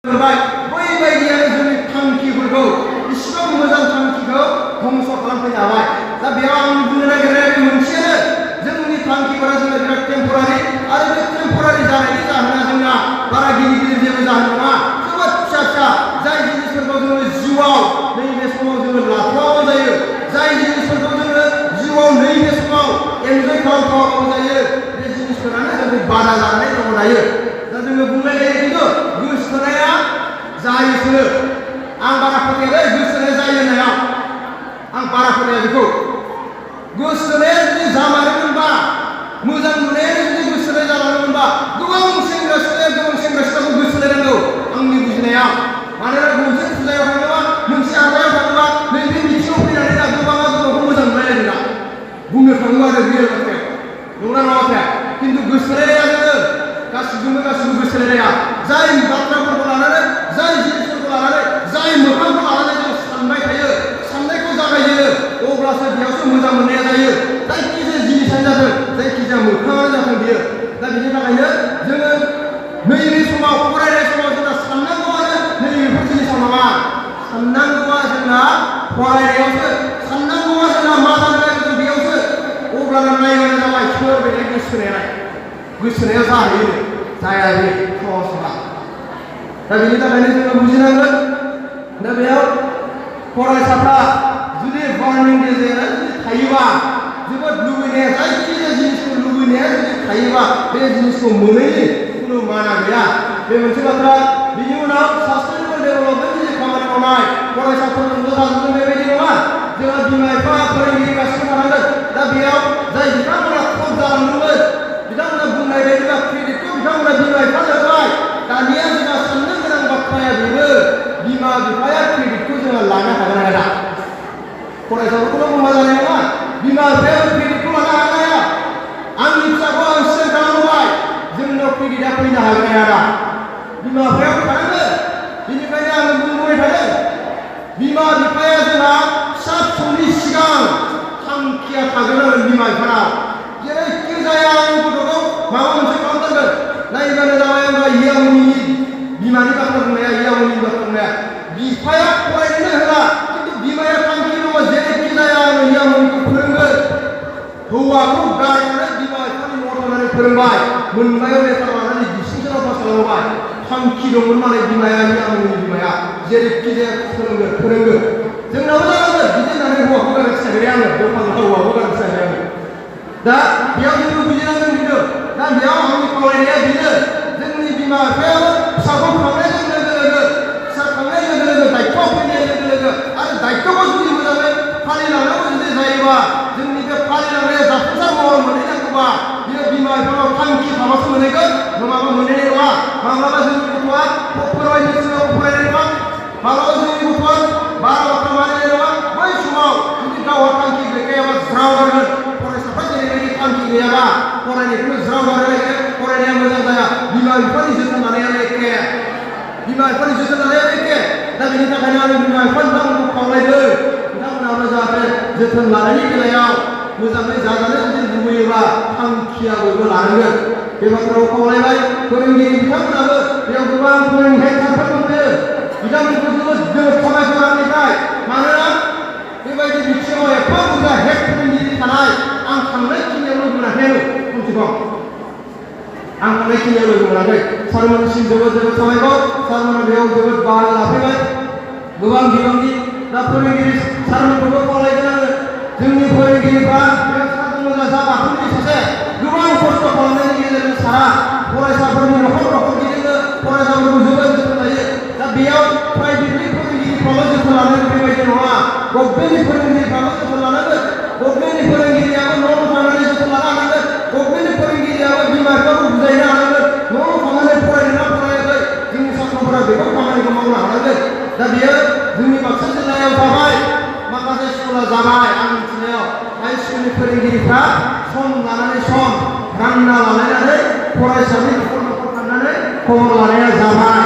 बैबायदियानो जोंनि थांखिफोरखौ इसिबां मोजां थांखिखौ धंस खालामफैनो हाबाय। दा बेयाव आं बुंनो नागिरनाया बे मोनसेयानो जोंनि थांखिफोरा जोंना बिराद टेम्परारि आरो बे टेम्परारि जानायनि जाहोना जोंना बारा गिदिर गिदिर जेबो जाहोन नङा। जोबोद फिसा फिसा जाय जिनिसफोरखौ जोङो जिउआव नैबे समाव जोङो लाथावाबो जायो, जाय जिनिसफोरखौ जोङो जिउआव नैबे समाव एन्जय खालामथावाबो जायो, बे जिनिसफोरानो जोंखौ बादा जानानै दङ दायो। दा जोङो बुंलायलायो खिन्थु गोसोथोनाया जायोसो। आं बारा फोथाया गोसोथोनाया जायो होननायाव आं बारा फोथाया बेखौ। गोसोथोनाया जुदि जामारोमोनबा, मोजां मोननायानो जुदि गोसोथोनाय जालाङोमोनबा गोबां सेंग्रा सिख्लाखौ गोसोथोनांगौ आंनि बुजिनायाव। मानोना मोनसे फुजायाव थाङोबा, मोनसे हाबायाव थाङोबा नैबे बिथिङाव फैनानै दा गोबाङा गोबावखौ मोजां मोनलायलायो दा बुंनो थाङोबा आरो रियेल बाथ्राया नंगौना नङा बाथ्राया। खिन्थु गोसोथोलायनाया जोङो गासिबो गोसोथोलायनाया जाय बाथ्राफोरखौ लानानै, जाय जिनिसफोरखौ लानानै, जाय मोखांखौ लानानै जों सानबाय थायो, साननायखौ जागायजेनो, अब्लासो बेयावसो मोजां मोननाया जायो। जायखिजाया जिनिसानो जाथों, जायखिजाया मोखाङानो जाथों बियो। दा बिनि थाखायनो जोङो नैबे समाव फरायनाय समाव जोंना साननांगौआनो नैबेफोर जिनिसाव नङा। साननांगौआ जोंना फरायनायावसो, साननांगौआ जोंना मा जानो नागिरदों बेयावसो। अब्लाना नायबानो जाबाय सोर बेलाय गोसोनाया जाहैयो जाया बे सहस नङा। दा बेनि थाखायनो जोङो बुजिनांगोन। दा बेयाव फरायसाफ्रा जुदि बार्निं डिजायारआ जुदि थायोबा, जोबोद लुबैनाया, जायखिजाया जिनिसखौ लुबैनाया जुदि थायोबा बे जिनिसखौ मोनैनि खुनु माना गैया। बे मोनसे बाथ्रा। बिनि उनाव सास्टेनेबल डेभेलपमेन्टनि खामानि मावनाय फरायसाफोरजोंबो जाजोबगोन बेबायदि नङा। जोंहा बिमा बिफा फोरोंगिरि गासिबो थानांगोन। दा बेयाव जाय बिथांमोना खम जालांदोंमोन, बिथांमोना बुंनाय बायदिबा क्रेडिटखौ बिथांमोना बिमा बिफानो होबाय। दानिया जोंहा साननो गोनां बाथ्राया बेनो, बिमा बिफाया क्रेडिटखौ जोंहा लानो हागोन ना हाया? फरायसाफोरखौल' बुंबा जानाय नङा, बिमा बिफायाबो क्रेडिटखौ लानो हागोन ना हाया? आंनि फिसाखौ आं सिलेक्ट खालामबाय, जोंनाव क्रेडिटआ फैनो हागोन ना हाया? बिमा बिफायाबो थानांगोन। बेनिखायनो आङो बुंबाय थादों, बिमा बिफाया जोंहा फिसा फिसौनि सिगां थांखिया थाग्रोनांगोन बिमा बिफानाव। जेरैखि जाया आंनि गथ'खौ माबा मोनसे खालामथारगोन, नायबानो जाबाय होनबा इयामुनि बिमानि बाथ्रा बुंनाया, इयामुनि बाथ्रा बुंनाया। बिफाया फरायनोनो होला, खिन्थु बिमाया थांखि दङ जेरैखि जाया आङो इयामुनिखौ फोरोंगोन। हौवाखौ गारनानै बिमा बिफानि न'आव थांनानै फोरोंबाय, मोनबायाव लेटार लानानै डिस्टिंसनाव पास खालामबाय। थांखि दंमोन माने बिमाया, इयामुनि बिमाया जेरैखि जाया फोरोंगोन। जोंनाबो जानांगोन बिदि होननानै हौवाखौ गारनो खिथागोन आङो, दखान हौवाखौ गारनो खिथागोन आङो। दा बेयाव जोङो बुजिनांगोन खिन्थु। दा बेयाव आंनि खावलायनाया बेनो, जोंनि बिमा बिफायाबो फिसाखौ खांनाय लोगो लोगो दायथ'आ फैनाय लोगो लोगो आरो दायथ'खौ जुदि मोजाङै फालिलांनांगौ जुदि जायोबा, जोंनि बे फालिलांनाया जाफुंसार महर मोनहैनांगौबा बियो बिमा बिफानाव थांखि थाबासो मोनहैगोन, नङाबा मोनहैनाय नङा। माब्लाबा जोंनि गथ'आ फरायनो सिगाङाव फरायनाय नङा, माब्लाबा जोंनि गथ'आ बारा बाथ्रा मानिनाय नङा। बै समाव जुदि गावहा थांखि गैखायाबा ज्राव गारगोन। फरायसाफ्रा जेरैबायदि थांखि गैयाबा फरायनायखौनो ज्राव गारनो नागिरो, फरायनाया मोजां जाया। बिमा बिफानि जोथोन लानायानो एखे, बिमा बिफानि जोथोन लानायानो एखे। दा बेनि थाखायनो आं बिमा बिफाखौ खावलायदों, बिथांमोनाबो जाहाथे जोथोन लानायनि बेलायाव मोजाङै जाजानो जुदि लुबैयोबा थांखिया बयबो लानांगोन। बे बाथ्राखौ खावलायबाय। फोरोंगिरि बिथांमोनाबो बेयाव गोबां फोरोंथाय सारफोर दंफैयो, बिथांमोनखौ जोबोद साबायखर आंनिफ्राय। मानोना बेबायदि बिथिङाव एफा बुरजा हेड फोरोंगिरि थानाय आं थांनाय खिनियाव लोगो मोनाखै। खमसे खम आं थांनाय खिनियाव लोगो मोनाखै। सारमोनसिम जोबोद साबायखर। सारमोना बेयाव जोबोद बाहागो लाफैबाय गोबां बिबांनि। दा फोरोंगिरि सारमोनखौबो खावलायगोन आङो, जोंनि फोरोंगिरिफ्रा बेयाव सारमोना जा बाथौनि सासे गोबां खस्थ' खालामनायनि गेजेरजों सारा फरायसाफोरनि न'खर गिदिङो, फरायसाफोरखौ जोबोद जोथोन लायो। दा बेयाव प्राइभेटनि फोरोंगिरिफ्राल' जोथोन लानांगोन बेबायदि नङा, गभर्नमेन्टनि फोरोंगिरिफ्राबो जोथोन लानांगोन। गभर्नमेन्टनि फोरोंगिरियाबो न' थांनानै जोथोन लानो हानांगोन। गभर्नमेन्टनि फोरोंगिरियाबो बिमा बिफाखौ बुजायनो हानांगोन, न' थांनानै फरायदोंना फरायाखै, जोंनि सात्रफोरा बेफोर खामानिखौ मावनो हानांगोन। दा बेयो जोंनि बाक्सा जिल्लायाव जाबाय, माखासे स्कुला जाबाय। आं मिथिनायाव हाइ स्कुलनि फोरोंगिरिफ्रा सम लानानै सम रानना लालायनानै फरायसानि न'खर थांनानै खबर लानाया जाबाय।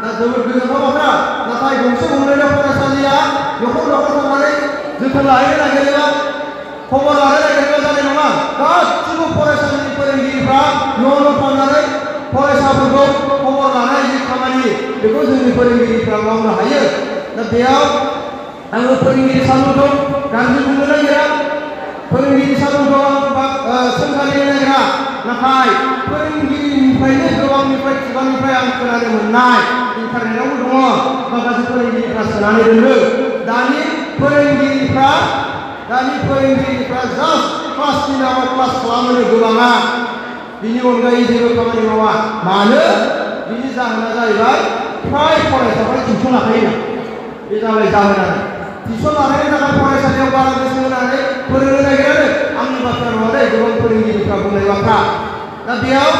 दा जोबोद गोजोनथाव बाथ्रा। नाथाय गंसे गंनैल' फरायसालिया न'खर थांनानै जोथोन लाहैनो नागिरोबा, खबर लानो नागिरोबा जानाय नङा। गासिबो फरायसालिनि फोरोंगिरिफ्रा न' थांनानै फरायसाफोरखौ खबर लानाय जि खामानि बेखौ जोंनि फोरोंगिरिफ्रा मावनो हायो। दा बेयाव आङो फोरोंगिरि सालुखौ गाज्रि बुंनो नागिरा, फोरोंगिरि सालुखौ सोंखारिनो नागिरा, नाथाय फोरोंगिरिनिफ्रायनो गोबांनिफ्राय खुगानिफ्राय आं खोनानो मोननाय इन्टारनेटआवबो दङ माखासे फोरोंगिरिफ्रा सोनानै दोनदों। दानि फोरोंगिरिफ्रा जास्ट क्लासनि नामाव क्लास खालामो गोबाङा, बिनि अनगायै जेबो खामानि मावा। मानो? बिनि जाहोना जाहैबाय फ्राय फरायसाफ्रा टिउसन लाखायो। बे जाबाय जाहोनानो। टिउसन लानायनि थाखाय फरायसालियाव बारा गोसो होनानै फोरोंनो नागिरो। आंनि बाथ्रा नङा दे, गोबां फोरोंगिरिफ्रा बुंनाय बाथ्रा। दा बेयाव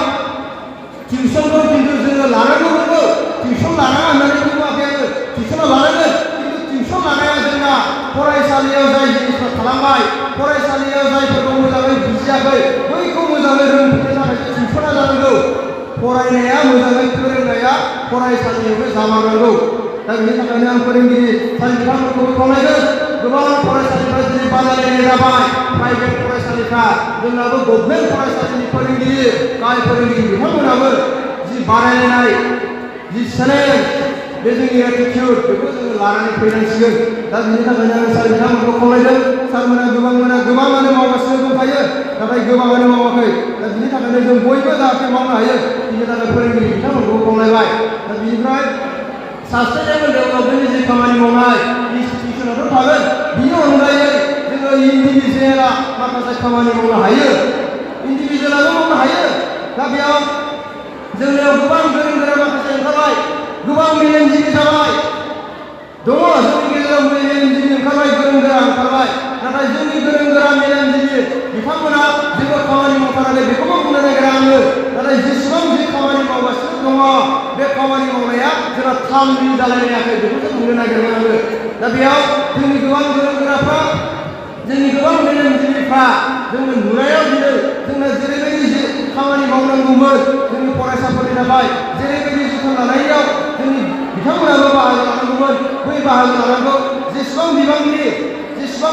टिउसनखौ खिन्थु जोङो लानांगौ नंगौ, टिउसन लानाङा होननानै बुङाखै आङो, टिउसना लानांगोन। खिन्थु टिउसन लानाया जोंना फरायसालियाव जाय जिनिसखौ खालामबाय, फरायसालियाव जायफोरखौ मोजाङै बुजियाखै बैखौ मोजाङै रोंफिननो थाखाय टिउसना जानांगौ। फरायनाया मोजाङै फोरोंनाया फरायसालियावनो जामारनांगौ। दा बेनि थाखायनो आं फोरोंगिरि बिथांमोनखौबो खावलायगोन। गोबां फरायसालिफ्रा दिनै बादायलायनाय जाबाय, प्राइभेट फरायसालिफ्रा। जोंनाबो गभर्नमेन्ट फरायसालिनि फोरोंगिरि, गाहाय फोरोंगिरि बिथांमोनाबो जि बादायलायनाय, जि चेलेन्ज, बे जोंनि एटिटिउड, बेखौ जोङो लानानै फैनांसिगोन। दा बेनि थाखायनो आं सार बिथांमोनखौ खावलायदों। सारमोना गोबाङानो मावगासिनो दंखायो, नाथाय गोबाङानो मावाखै। दा बिनि थाखायनो जों बयबो जाहाथे मावनो हायो, बिनि थाखाय फोरोंगिरि बिथांमोनखौ खावलायबाय। दा बिनिफ्राय सास्टेनेबल डेभेलपमेन्टनि जि खामानि मावनाय इनस्टिटिउसनावथ' थागोन, बिनि अनगायै जोङो इन्डिभिजुवेला माखासे खामानि मावनो हायो, इन्डिभिजुवेलाबो मावनो हायो। दा बेयाव जोंनियाव गोबां गोरों गोरा माखासे ओंखारबाय, गोबां मेलेमजिबि जाबाय दङ जोंनि गेजेराव, मेलेमजिबि ओंखारबाय, गोरों गोरा ओंखारबाय। नाथाय जोंनि गोरों गोरा मेलेमजिबि बिथांमोना जेबो खामानि मावथाराखै बेखौबो बुंनो नागिरा आङो। नाथाय जेसेबां जि खामानि मावगासिनो दङ, बे खामानि मावनाया जोंना थामहिन जालायलायाखै, बेखौसो बुंनो नागिरदों आङो। दा बेयाव जोंनि गोबां गोरों गोराफ्रा, जोंनि गोबां मेलेमजिबिफ्रा जोंनो नुनायाव दिनै जोंनो जेरैबायदि जि खामानि मावनांगौमोन जोंनि फरायसाफोरनि थाखाय, जेरैबायदि जोथोन लानायाव जोंनि बिथांमोनाबो बाहागो लानांगौमोन, बै बाहागो लानांगौ जेसेबां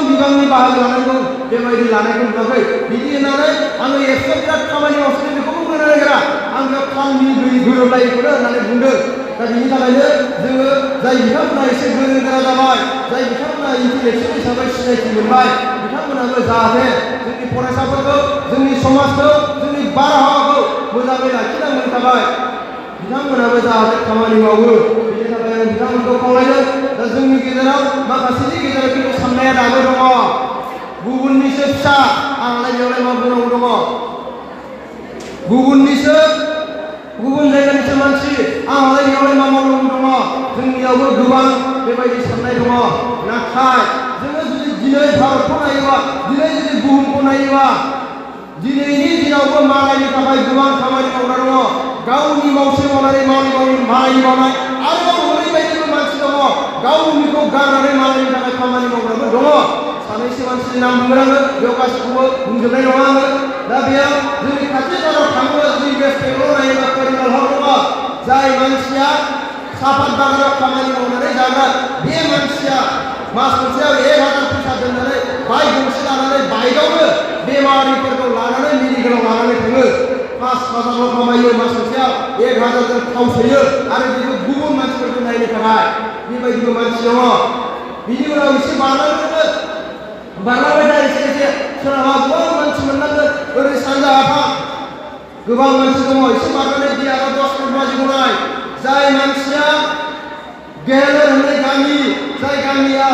बिबांनि बाहागो लानांगौ बेबायदि लानायखौ नुवाखै। बिदि होननानै आङो एक्सट्रा बिराद खामानि मावसिनो बेखौबो बुंनो नागिरा, आं बेयाव थामहिन गोरोबलायिखौनो होननानै बुंदों। दा बिनि थाखायनो जोङो जाय बिथांमोना एसे गोरों गोरा जाबाय, जाय बिथांमोना इन्टेलेक्सुयेल हिसाबै सिनायथि मोनबाय, बिथांमोनाबो जाहाथे जोंनि फरायसाफोरखौ, जोंनि समाजखौ, जोंनि बारहावाखौ मोजाङै लाखिनांगौनि थाखाय बिथांमोनाबो जाहाथे खामानि मावो। बेनि थाखाय आं बिथांमोनखौ खावलायदों। दा जोंनि गेजेराव माखासेनि गेजेराव खिन्थु साननाया दाबो दङ, गुबुननिसो फिसा आंलाय बेयावलाय मा बुंनांगौ दङ, गुबुन जायगानिसो मानसि आंहालाय बेयावलाय मा मावनांगौ दङ। जोंनियावबो गोबां बेबायदि साननाय दङ। नाथाय जोङो जुदि दिनै भारतखौ नायोबा, दिनै जुदि बुहुमखौ नायोबा, दिनैनि दिनावबो मालायनि थाखाय गोबां खामानि मावग्रा दङ। गावनि मावसे मावनानै मालायनि मावनाय आरोबाव ओरैबायदिबो मानसि दङ, गावनिखौ गारनानै मालायनि थाखाय खामानि मावग्राबो दङ। सानैसो मानसिनि नाम बुंगोन आङो, बेयाव गासैखौबो बुंजोबनाय नङा आङो। दा बेयाव जोंनि खाथि खालाव थाङोब्ला जुदि वेस्ट बेंगलाव नायोबा करिमाल हक दङ, जाय मानसिया सापात बागानाव खामानि मावनानै जाग्रा। बे मानसिया मास मोनसेयाव 1000 फैसा दोननानै बाइक गंसे लानानै बाइकआवनो बेमारिफोरखौ लानानै मेडिकेलाव लानानै थाङो। 5,000 खामायो मास मोनसेयाव, 1000 जों थाव सोयो आरो बेखौ गुबुन मानसिफोरखौ नायनो थाखाय। बेबायदिबो मानसि दङ। बिनि उनाव एसे बारलांबाय दा एसे सोरहाबा गोबां मानसि मोननांगोन, ओरै सानजाहा गोबां मानसि दङ। एसे बारनानै दि आरो 10 मिनिट बाजिखौ नाय, जाय मानसिया गेलेर होननाय गामि, जाय गामिया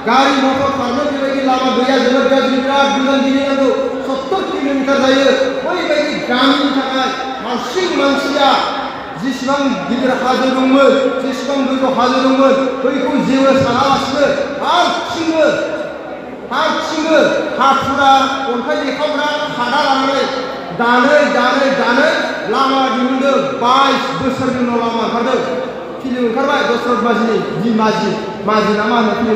गारि मटर खारनो बेबायदि लामा गैया, जोबोद गाज्रि, बिराद गोजान गिदिंनांगौ, 70 किल'मिटार जायो। बैबायदि गामिनि थाखाय हारसिं मानसिया जेसेबां गिदिर हाजो दंमोन, जेसेबां गोजौ हाजो दंमोन, बैखौ जेबो सानालासिनो हारसिंनो हाथुरा अन्थाइ देखावग्रा खादा लानानै दानै लामा दिहुनदों। 22 बोसोरनि उनाव लामा ओंखारदों। फिल्म ओंखारबाय दशरथ माझी ना मा होनो फिल्म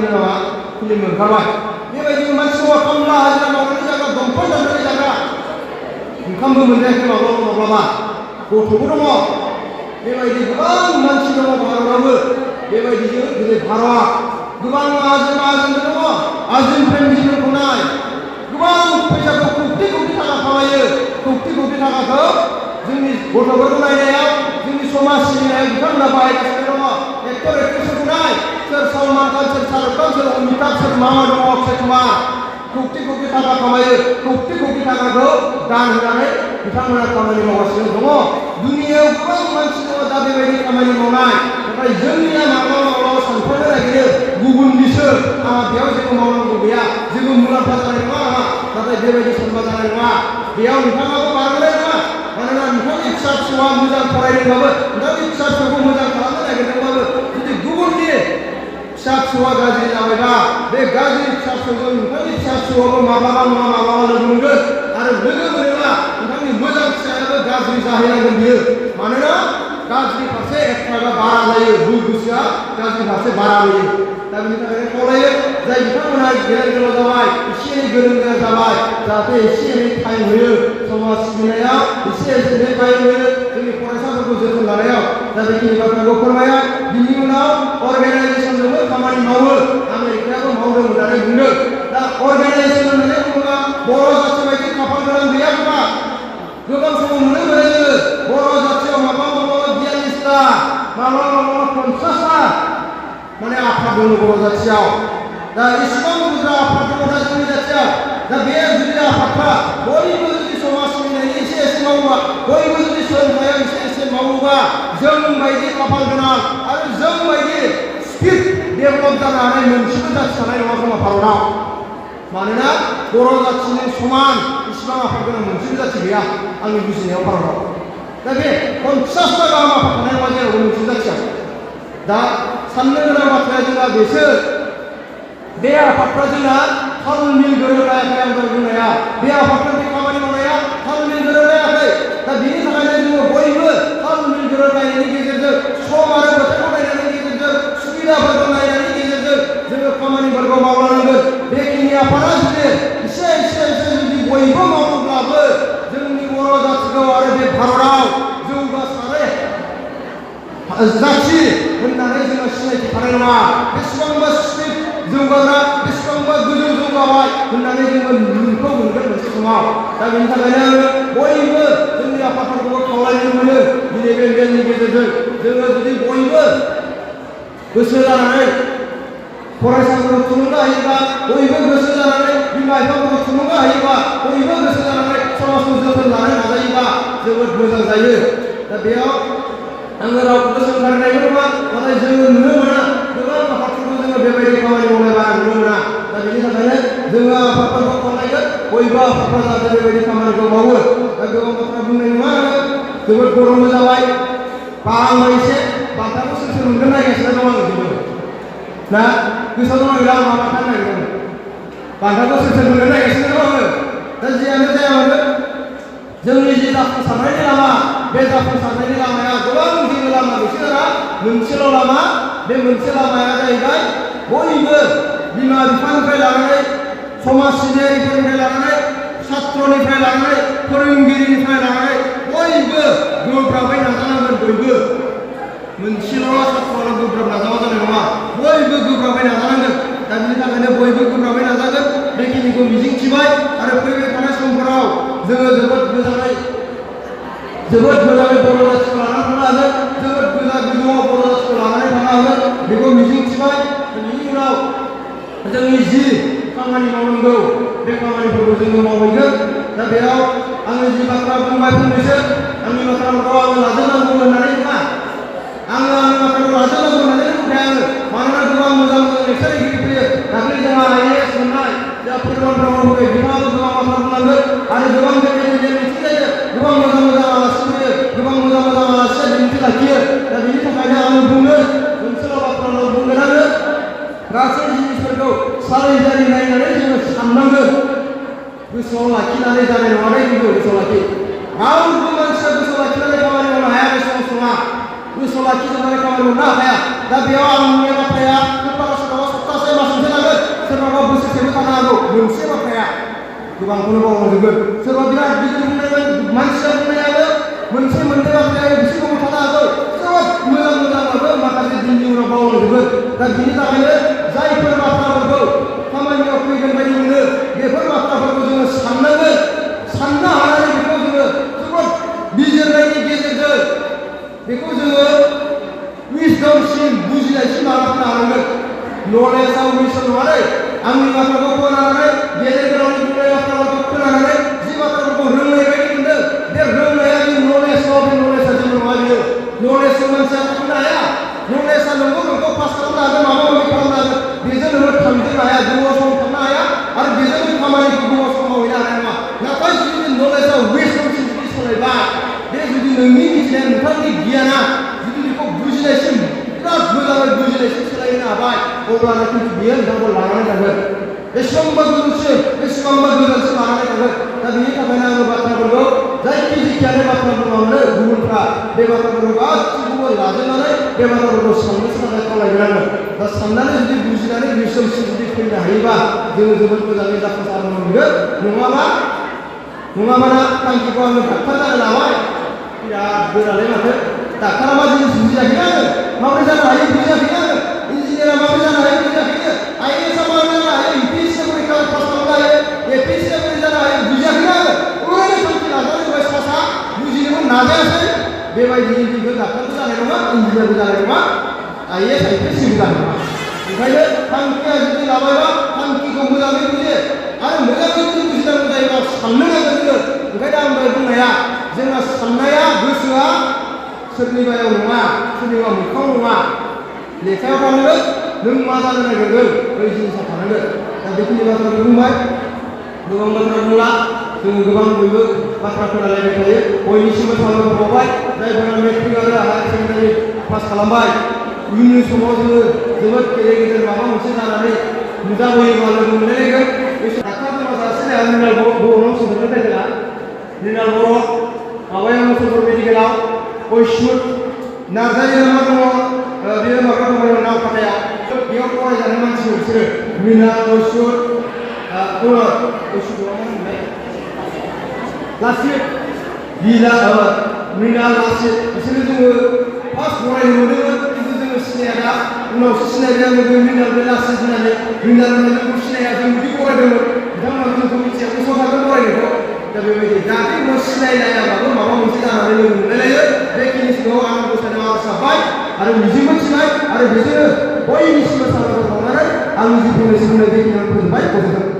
ओंखारबाय। बेबायदिनो मानसि दङ, खामला हाजिरा मावनानै जाग्रा, दंफां दाननानै जाग्रा, ओंखामबो मोनजायाखै माब्लाबा गथ'बो दङ। बेबायदि गोबां मानसि दङ भारतआवबो। बेबायदिजों दिनै भारतआ गोबां माहाजोनबो दङ। आजिम प्रेमजीमोनखौ नाय, गोबां फैसाखौ कौटि थाखा खामायो। कौटि थाखाखौ जोंनि गथ'फोरखौ नायनायाव, जोंनि समाज सिबिनायाव बिथांमोना बाहायगासिनो दङ। दङ एक्टर एक्ट्रेसफोरखौ नाय सोर सलमान खान सोर शाहरुख खान सोर अमिताभ सोर मा मा दङ अक्षय कुमार कौटि कौटि थाखा खामायो कौटि कौटि थाखाखौ दान होनानै बिथांमोना खामानि मावगासिनो दङ दुनियायाव गोबां मानसि दङ दा बेबायदि खामानि मावनाय नाथाय जोंनिया माब्लाबा माब्लाबा सानफ्रोमबो नागिरो गुबुननिसो आंहा बेयाव जेबो मावनांगौ गैया जेबो मुलाम्फा जानाय नङा आंहा नाथाय बेबायदि सानबा जानाय नङा बेयाव नोंथाङाबो बारग'नाय नङा मानोना नोंथांनि फिसा फिसौआ मोजां फरायदोंबाबो नोंथांनि फिसा फिसौखौ मोजां खालामनो नागिरदोंबाबो जुदि गुबुननि फिसा फिसौआ गाज्रि जाबायबा बे गाज्रि फिसा फिसौजों नोंथांनि फिसा फिसौआबो माब्लाबा नङा माब्लाबा लोगो मोनगोन आरो लोगो मोनोब्ला नोंथांनि मोजां फिसायाबो गाज्रि जाहैनांगोन बियो मानोना गाज्रि फारसे एक्सट्रागा बारा जायो गोसोआ गाज्रि फारसे बारा जायो दा बेनि थाखायनो खावलायो जाय बिथांमोना गेदेर गोलाव जाबाय एसे एनै गोरों गोरा जाबाय जाहाथे एसे एनै टाइम होयो समाज सिबिनायाव एसे एनै टाइम होयो जोंनि फरायसाफोरखौ जोथोन लानायाव दा बेखिनि बाथ्राखौ फोरमाया बिनि उनाव अर्गानाइजेसनजोंबो खामानि मावो आमेरिकायाबो मावदों होननानै बुंदों दा अर्गानाइजेसन होननानै बुङोब्ला बर' जाथि बायदि खाफाल गोनां गैया खोमा गोबां समाव नुनो मोनो जोङो बर' जाथियाव माब्लाबा 42टा माब्लाबा 50टा माने आफाद दङ बर' जाथियाव दा इसिबां बुरजा आफाद दङ दा जोंनि जाथियाव दा बे जुदि आफादफ्रा बयबो जुदि समाज सिबिनायनि एसे एसे मावोबा बयबो जुदि सोलोंथायाव एसे एसे मावोबा जों बायदि खाफाल गोनां आरो जों बायदि स्पिड डेभेलप जानो हानाय मोनसेबो जाथि थानाय नङा खोमा भारतआव मानोना बर' जाथिनि समान इसिबां आफाद गोनां मोनसेबो जाथि गैया आंनि बुजिनायाव भारतआव दा बे 50टा गाहाम आफाद थानाय नङा जेरावबो मोनसे जाथियाव दा साननो गोनां बाथ्राया जोंहा बेसो बे आफादफ्रा जोंहा थाल मिल गोरोबलायाखै आं दहाय बुंनाया बे आफादफोरनि खामानि मावनाया थाल मिल गोरोबलायाखै दा बेनि थाखायनो जोङो बयबो थाल मिल गोरोबलायनायनि गेजेरजों सम आरो बोथोरखौ नायनायनि गेजेरजों सुबिदाफोरखौ नायनायनि गेजेरजों जोङो खामानिफोरखौ मावलांनांगोन बेखिनि आफादा जुदि एसे जुदि बयबो मावोब्लाबो जोंनि बर' जाथिखौ आरो बे भारतआव जौगासारनाय जाथि होननानै जोङो सिनायथि थानाय नङा बेसेबांबा स्पिड जौगाग्रा बेसेबांबा गोजौ जौगाबाय होननानै जोङो नुनोखौ मोनगोन मोनसे समाव दा बेनि थाखायनो आङो बयबो जोंनि आफादफोरखौबो खावलायनो मोनो दिनै बे मेलनि गेजेरजों जोङो जुदि बयबो गोसो जानानै फरायसाफोरखौ थुलुंगा होयोबा बयबो गोसो जानानै बिमा बिफाफोरखौ थुलुंगा होयोबा बयबो गोसो जानानै समाजखौ जोथोन लानो नाजायोबा जोबोद मोजां जायो दा बेयाव आङो रावखौबो सोंखारिनायबो नङा नाथाय जोङो नुनो मोना गोबां आफादफोरखौ जोङो बेबायदि खामानि मावनाय बारा नुनो मोना दा बेनि थाखायनो जोङो आफादफोरखौ खावलायगोन बयबो आफादफ्रा जाहाथे बेबायदि खामानिखौ मावो दा गोबां बाथ्रा बुंनाय नङा आङो जोबोद गरमबो जाबाय आंबो एसे बान्थाखौ सोर मोनगोन नायगासिनो दं आङो जोबोद ना गोसोआव दं आं मा बान्था नागिरदों बान्थाखौ सोर मोनगोन नायगासिनो दं आङो दा जियानो जाया मानो जोंनि जि जाफुंसारनायनि लामा बे जाफुंसारनायनि लामाया गोबां जेबो लामा बिसोरा मोनसेल' लामा बे मोनसे लामाया जाहैबाय बयबो बिमा बिफानिफ्राय लानानै समाज सिबियारिफोरनिफ्राय लानानै सात्रनिफ्राय लानानै फोरोंगिरिनिफ्राय लानानै बयबो गोब्राबै नाजानांगोन बयबो मोनसेल' सात्र'आल' गोब्राब नाजाबा जानाय नङा बयबो गोब्राबै नाजानांगोन दा बिनि थाखायनो बयबो गोब्राबै नाजागोन बेखिनिखौ मिजिंथिबाय आरो फैबाय थानाय समफोराव जोङो जोबोद मोजाङै बर' जाथिखौ लानानै थानो हागोन जोबोद गोजौआव बर' जाथिखौ लानानै थानो हागोन बेखौ मिजिंथिबाय बिनि उनाव जोंनि जि खामानि मावनांगौ बे खामानिफोरखौ जोङो मावहैगोन दा बेयाव आङो जि बाथ्रा बुंबाय फंनैसो आंनि बाथ्राफोरखौ आङो लाजोबनांगौ होननानै बुङा आङो आंनि बाथ्राखौ लाजोबनांगौ होननानै बुंखाया आङो मानोना गोबां मोजां लेक्सारगिरि फैयो दाख्लै जोंहा IAS मोननाय जोंहा फोरमान ब्रह्म फैयो बिथाङाबो गोबां बाथ्रा बुंलांगोन आरो गोबां बेबायदि मिथिं जायो गोबां मोजां आलासि फैयो गोबां मोजां आलासिया बिबुंथि लाखियो दा बेनि थाखायनो आङो बुंनो मोनसेल' बाथ्राल' बुंगोन आङो गासै जिनिसफोरखौ सारै जारि नायनानै जोङो साननांगोन गोसोआव लाखिनानै जानाय नङा दे बेखौ गोसोआव लाखि रावबो मानसिया गोसोआव लाखिनानै खामानि मावनो हाया बे समाव नङा गोसोआव लाखिजोबनानै खामानि मावनो हाया दा बेयाव आंनि बाथ्राया सोरबा सप्तासे मास मोनसे लागोन सोरबाबा बोसोरसेबो थानो हागौ मोनसे बाथ्राया गोबांखौनो बावलांजोबगोन सोरबा बिराद गिदिर बुंनाय मानसिया बुंनायाबो मोनसे मोननै बाथ्राया बिसोरखौबो थानो हागौ जोबोद मोजांबाबो माखासे दिननि उनाव बावलांजोबगोन दा बिनि थाखायनो जायफोर बाथ्राफोरखौ खामानियाव फैगोन बायदि मोनो बेफोर बाथ्राफोरखौ जोङो साननांगोन साननो हानानै बेखौ जोङो जोबोद बिजिरनायनि गेजेरजों बेखौ जोङो विजडम नलेजाव मिसन नङालै आंनि बाथ्राखौ खोनानानै गेदेर गोलावनि बुंनाय बाथ्राफोरखौ खोनानानै जि बाथ्राफोरखौ रोंनाय बायदि मोनदों बे रोंनाया बे नलेजाव बे नलेजआ जेबो नङा बियो नलेजखौ मानसिया थांनो हाया नलेजआ नोंखौ पास खालामनो हागोन माबा माबि खालामनो हागोन बेजों नोङो थांजोबनो हाया गोबाव सम थांनो हाया आरो बेजों नों खामानिखौ गोबाव सम मावहैनो हानाय नङा नाथाय जुदि नलेजआ वेस्टजों जुदि सोलायबा बे जुदि नोंनि मिथिनाय नोंथांनि गियाना जुदि बेखौ बुजिनायसिम बिराद मोजाङै बुजिनायसिम सोलायनो हाबाय अब्लानो खिन्थु बियो नोंथांखौ लानानै थांगोन बेसेबांबा गोजौसिम बेसेबांबा गोजानसिम लानानै थांगोन दा बेनि थाखायनो आङो बाथ्राफोरखौ जायखिजाया बाथ्रा बुङावनो गुबुनफ्रा बे बाथ्राफोरखौ गासैखौबो लाजोबनानै बे बाथ्राफोरखौ साननो थाखाय खावलायगोन आङो दा साननानै जुदि बुजिनानै गोसोमसिम जुदि फैनो हायोबा जोङो जोबोद मोजाङै जाफुंसार मोनगोन नङाबाना थांखिखौ आङो डाक्टार जानो लाबाय बिराद गोरालै माथो डाक्टारा मा जिनिस बुजियाखैना आङो माबोरै जानो हायो बुजियाखैना आङो इन्जिनियारा माबोरै जानो हायो बुजियाखैनो आइएसआ माबोरै जानो हायो इउपिएससि परीक्षा पास खालामनो हायो एपिएससि माबोरै जानो हायो बुजियाखैना आङो ओरैनो थांखि लानानै होबाय सासा बुजिनोबो नाजायासै बेबायदि जोंबो डाक्टारबो जानाय नङा इन्जिनियारबो जानाय नङा आइएस आइपिएससिबो जानाय नङा ओंखायनो थांखिया जुदि लाबायबा थांखिखौ मोजाङै बुजियो आरो मोजाङै जुदि बुजिनांगौ जायोबा साननो नांगोन जोङो ओंखायनो आं दहाय बुंनाया जोंना साननाया गोसोआ सोरनिबायाव नङा सोरनिबा मोखाङाव नङा लेखायाव थानांगोन नों मा जानो नागिरदों बै जिनिसा थानांगोन दा बेखिनि बाथ्राखौ बुंबाय गोबां बाथ्रा बुंला जोङो गोबां बयबो बाथ्रा खोनालायबाय थायो बयनिसिमबो साबायखर बावबाय जायफोरा मेट्रिक आरो हायार सेकेन्डारि पास खालामबाय इयुननि समाव जोङो जोबोद गेदेर गेदेर माबा मोनसे जानानै नुजाबोयोबा लोगो मोनलायगोन बे डाक्टार दङ सासे रिनाल बर'नाव सोंदोंमोन टाइटेला रिनाल बर' माबायाव मुसलपुर मेडिकेलाव अयसुद नार्जारि मा दङ बेयो माबा दङ नावखाथायाव बेयाव फरायजानाय मानसि बिसोरो रिनाल अयसुद अयसुद होनबाय लासित बिला रिनाल लासित बिसोरो जोङो फार्स्ट फरायनो मोनदोंमोन खिन्थु जोङो सिनाया दा उनावसो सिनायबाय आङो बे रिनाल बे लासित होननानै रिनाल होननानै जोंखौ सिनाया जों बिदि फरायदोंमोन बिथांमोना जोंखौ मिथिया गोसोआव थागोन फरायनायखौ दा बेबायदि जाहाथे उनाव सिनायलायाबाबो माबा मोनसे जानानै लोगो मोनलायलायो बेखिनिखौ आं गसायनायाव आरज गाबबाय आरो मिजिंबो थिबाय आरो बेजोंनो बयनिसिमबो साबायखर बावनानै आंनि जि बुंनो बेखिनियाव फोजोबबाय गोजोन्थों